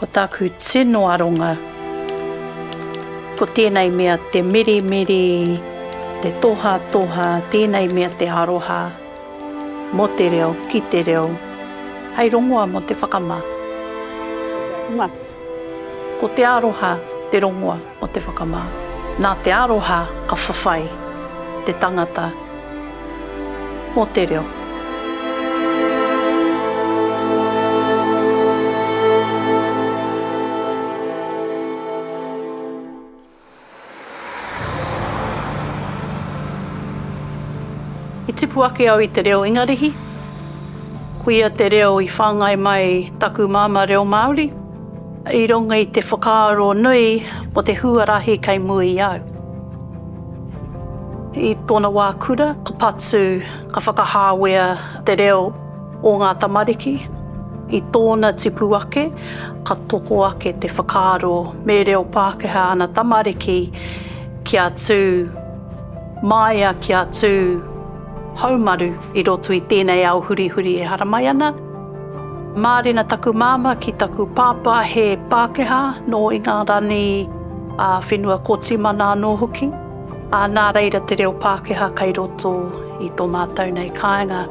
Ko tāku tino aronga, ko tēnei mea te mirimiri, te tohatoha, tēnei mea te aroha mō te reo, ki te reo, hei rongoa mō te whakamā. Ko te aroha te rongoa o te whakamā. Nā te aroha ka whawhai te tangata mō te reo. I tipu ake au i te reo Ingarihi. Koia te reo i whāngai mai taku māmā reo Māori. I runga i te whakaaro nui o te huarahi kei mua i au. I tōna wā kura, ka patu, ka whakahāwea te reo o ngā tamariki. I tōna tipu ake, ka toko ake te whakaaro me reo Pākehā ana tamariki kia tū māia, kia tū haumaru i roto i tēnei ao hurihuri e haramai ana. Mārena taku māmā ki taku pāpā he Pākehā nō Ingarani, ā, whenua Kōtimana anō hoki. Ā, nā reira te reo Pākehā kei roto i tō mātou nei kāinga.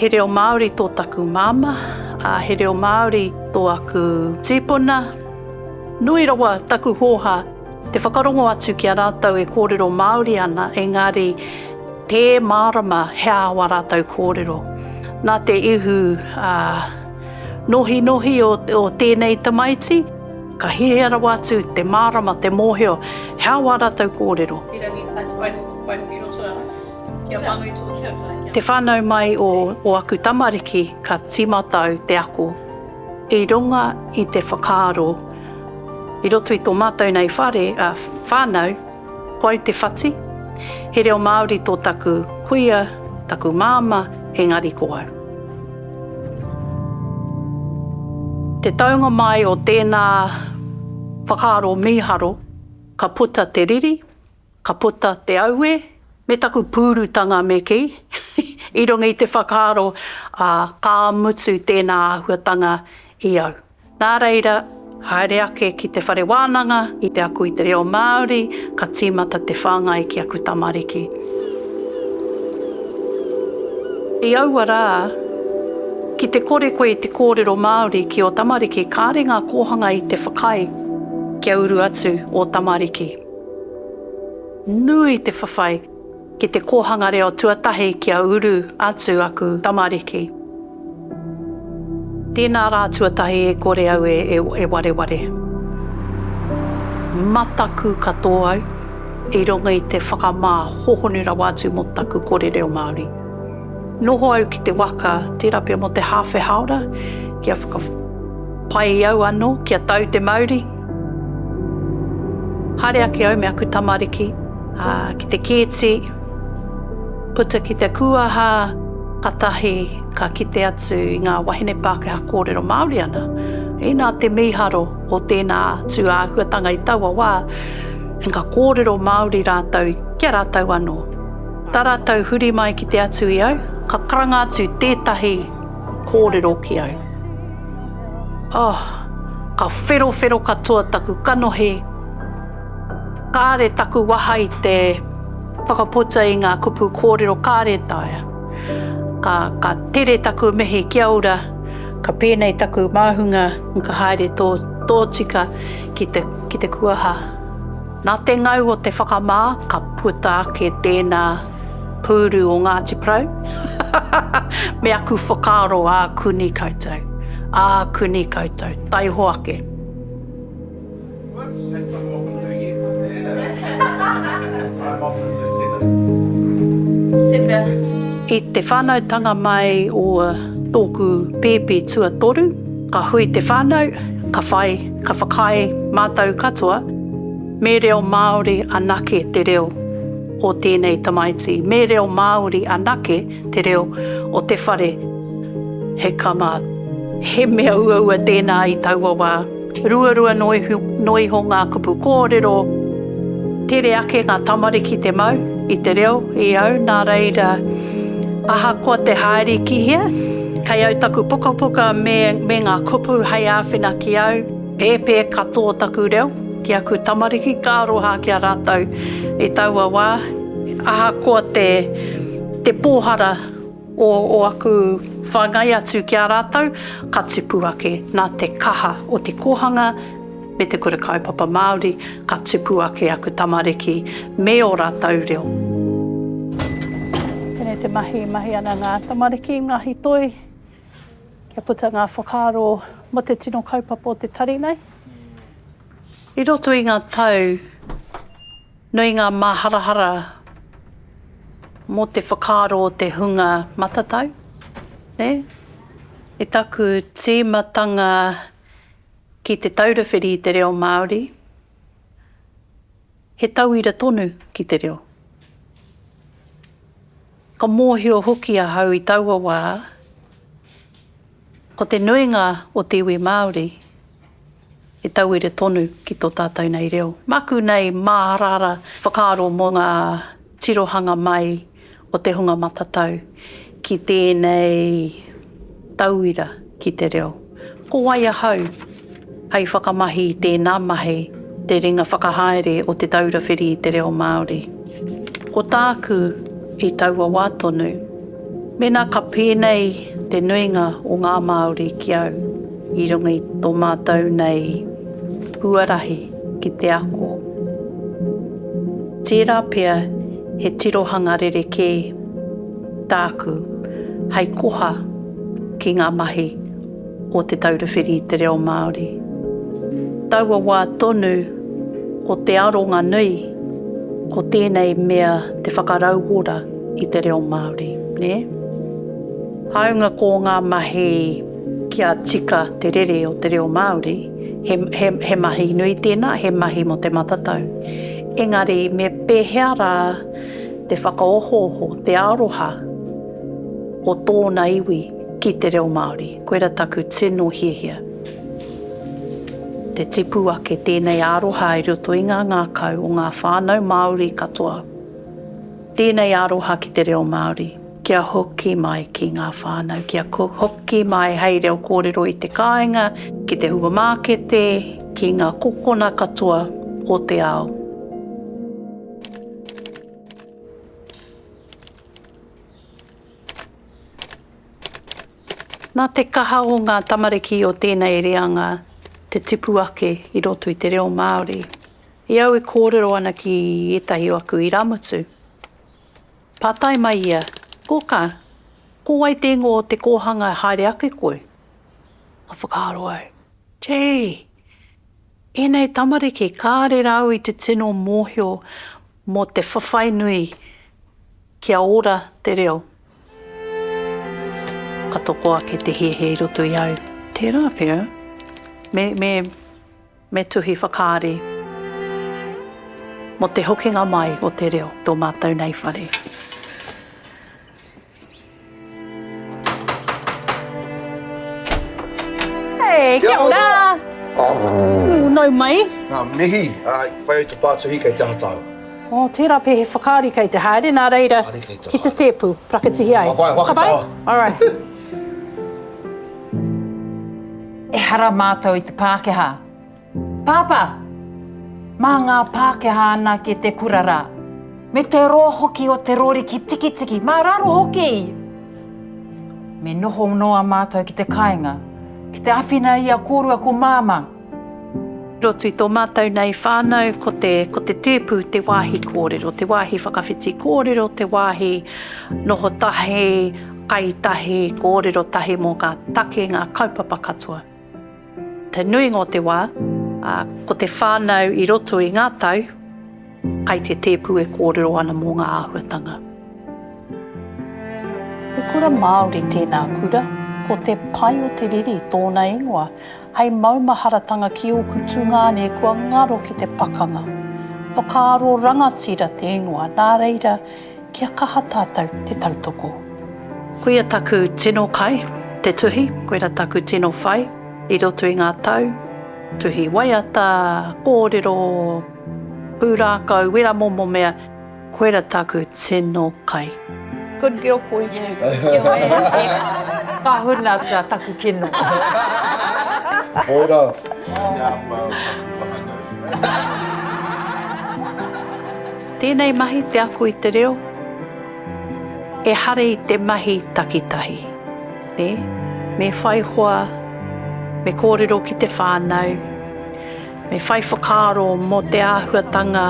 He reo Māori tō taku māmā, ā, he reo Māori tō aku tīpuna. Nui rawa taku hōhā te whakarongo atu ki a rātou e kōrero Māori ana, engari tē mārama he aha wā rātou kōrero. Nā te ihu nohinohi o, o tēnei tamaiti, ka hiahia rawa atu te mārama, te mōhio, he aha wā rātou kōrero. Te whānau mai o, o aku tamariki ka tīmata au te ako i runga i te whakaaro i roto i tō mātou nei whare, whānau, Ko au te whati. He reo Māori tō taku kuia, taku māmā, engari ko au. Te taunga mai o tēnā whakaaro mīharo, ka puta te riri, ka puta te auē, me taku pūrutanga me kī, i runga i te whakaaro, ā, ka mutu tēnā āhuatanga i au. Nā reira, haere ake ki te whare wānanga i te ako i te reo Māori, ka tīmata te whāngai ki aku tamariki. I aua rā, ki te kore koe i te kōrero Māori ki ō tamariki, kāre ngā kōhanga i te whakaae kia uru atu ō tamariki. Nui te whawhai ki te kōhanga reo tuatahi kia uru atu aku tamariki. Tēnā rā tuatahi e kore au e wareware. Mataku katoa au i runga i te whakamā hohonu rawa atu mō taku kore reo Māori. Noho au ki te waka, tērā pea mō te hāwhe hāora, kia whakapai au anō, kia tau te mauri. Haere ake au me aku tamariki, ā, ki te kēti, puta ki te kūaha, katahi ka kite atu i ngā wahine Pākehā kōrero Māori ana. Inā te mīharo o tēnā tū āhuatanga i taua wā, ka kōrero Māori rātou ki a rātou anō. Tā rātou huri mai ki te atu i au, ka karanga atu tētahi kōrero ki au. Oh, ka wherowhero katoa taku kanohi, Kāre taku waha i te whakaputa i ngā kupu kōrero kāre e taea. Ka, ka tere taku mihi kia ora, ka pēnei taku māhunga ka haere tō, tōtika ki te, ki te kuaha. Nā te ngau o te whakamā ka puta ake tēnā pūru o Ngāti Porou me aku whakaaro ākuni koutou, ākuni koutou, taiho ake. I te whānautanga mai o tōku pēpi tuatoru, ka hui te whānau, ka whai, ka whakaae mātou katoa, me reo Māori anake te reo o tēnei tamaiti, me reo Māori anake te reo o te whare. He kama, he mea uaua tēnā i taua wā. Ruarua noa iho ngā kupu kōrero, tere ake ngā tamariki te mau i te reo i au, nā reira, ahakoa te haere ki hea, kei au taku pukapuka me, me ngā kupu hei āwhina ki au. Pēpē katoa taku reo ki aku tamariki, ka aroha ki a rātou i taua wā. Ahakoa te, te pōhara o, o aku whāngai atu ki a rātou, ka tipu ake nā te kaha o te kōhanga me te kura kaupapa Māori, ka tipu ake aku tamariki me ō rātou reo. Tēnei te mahi e mahi ana ngā tamariki, ngā hītoi. Kia puta ngā whakaaro mō te tino kaupapa o te tari nei. I roto i ngā tau, nui ngā māharahara mō te whakaaro o te hunga matatau, nē? I taku tīmatanga ki Te Taura Whiri i te Reo Māori, he tauira tonu ki te reo. Ka mōhio hoki ahau i taua wā, ko te nuinga o te iwi Māori he tauira tonu ki tō tātou nei reo. Māku nei māharahara whakaaro mō ngā tirohanga mai o te hunga matatau ki tēnei tauira ki te reo. Ko wai ahau hei whakamahi i tēnā mahi, te ringa whakahaere o Te Taura Whiri i te Reo Māori? Ko tāku i taua wā tonu, mēnā ka pēnei te nuinga o ngā Māori ki au i runga i tō mātou nei huarahi ki te ako, tērā pea he tirohanga rerekē tāku hei koha ki ngā mahi o Te Taura Whiri i te Reo Māori. Taua wā tonu, ko te aronga nui, ko tēnei mea te whakarauora i te reo Māori, nē? Hāunga ko ngā mahi kia tika te rere o te reo Māori, he, he, he mahi nui tēnā, he mahi mō te matatau. Engari me pēhea rā te whakaohooho, te aroha o tōna iwi ki te reo Māori. Koira taku tino hiahia. Te tipu ake tēnei aroha i roto i ngā ngākau o ngā whānau Māori katoa. Tēnei aroha ki te reo Māori, kia hoki mai ki ngā whānau, kia hoki mai hei reo kōrero i te kāinga, ki te hupamākete, ki ngā kokona katoa o te ao. Nā te kaha o ngā tamariki o tēnei reanga te tipu ake i roto i te reo Māori. I au e kōrero ana ki ētahi o aku irāmutu, pātai mai ia, Kōkā, ko wai te ingoa o te kōhanga e haere ake koe? Ka whakaaro au, Gee, ēnei tamariki kāre rāua i te tino mōhio mō te whawhai nui kia ora te reo. Ka toko ake te hiahia i roto i au. Tērā pea, me, me, me tuhi whakaari mō te hokinga mai o te reo tō mātou nei whare. Hey, kia ora! Oh. Nau mai. Ngā mihi, uh, whai au te pātuhi kei te aha tāu. Oh, tērā pē he whakaari kei te haere, nā reira, ki te tēpu, praketihi ai. Ka pai, waka tāua. All right. Ehara mātou i te Pākehā. Pāpā! Mā ngā Pākehā anake te kura rā. Me te roa hoki o te rori ki Tikitiki, mā raro hoki! Me noho noa mātou ki te kāinga, ki te āwhina i a kōrua ko Māmā. Roto i tō mātou nei whānau, ko te, ko te tēpu te wāhi kōrero, te wāhi whakawhiti kōrero, te wāhi noho tahi, kai tahi, kōrero tahi mō ngā take, ngā kaupapa katoa. Te nuinga o te wā, ko te whānau i roto i ngā tau, kai te tēpu e kōrero ana mō ngā āhuatanga. He kura Māori tēnā kura, ko Te Pae o te Riri tōna ingoa, hei maumaharatanga ki ōku tungāne kua ngaro ki te pakanga. Whakaaro rangatira te ingoa, nā reira, Kia kaha tātou te tautoko. Koia taku tino kai, te tuhi, koira taku tino whai i roto i ngā tau, tuhi waiata, kōrero, pūrākau, wera momo mea, koira taku tino kai. Good girl koe. Yeah, good girl eh. Ka huna taku kino. Ora. Tēnei mahi te ako i te reo, ehara i te mahi takitahi, nē? Me whai hoa, me kōrero ki te whānau, me whai whakaaro mō te āhuatanga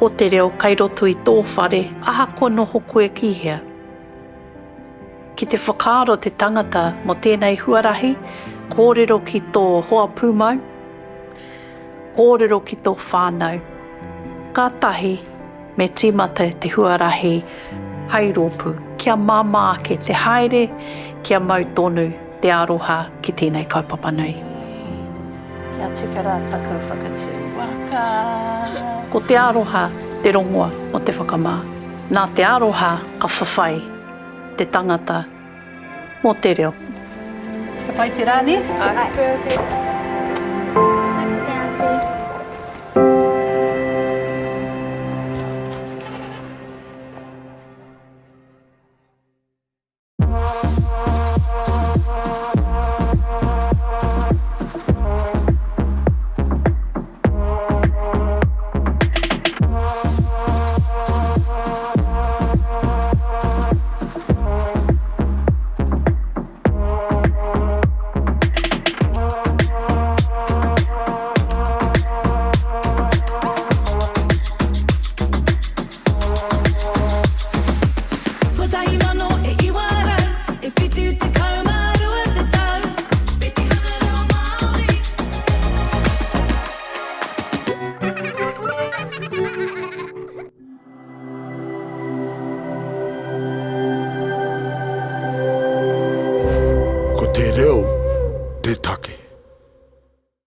o te reo kei roto i tō whare, ahakoa noho koe ki hea. Ki te whakaaro te tangata mō tēnei huarahi, kōrero ki tō hoa pūmau, kōrero ki tō whānau. Kātahi me tīmata te huarahi hai rōpū, kia māmā ake te haere, kia mau tonu te aroha ki tēnei kaupapa nui. Kia tika rā taku whakatū waka. Ko te aroha te rongoa o te whakamā. Nā te aroha ka whawhai te tangata mō te reo. Ka pai te rā, nē? Āe. Thanks, Aunty. Kotahi mano e iwa rau, e 72 te tau. Petihana reo Māori. Ko te reo te take.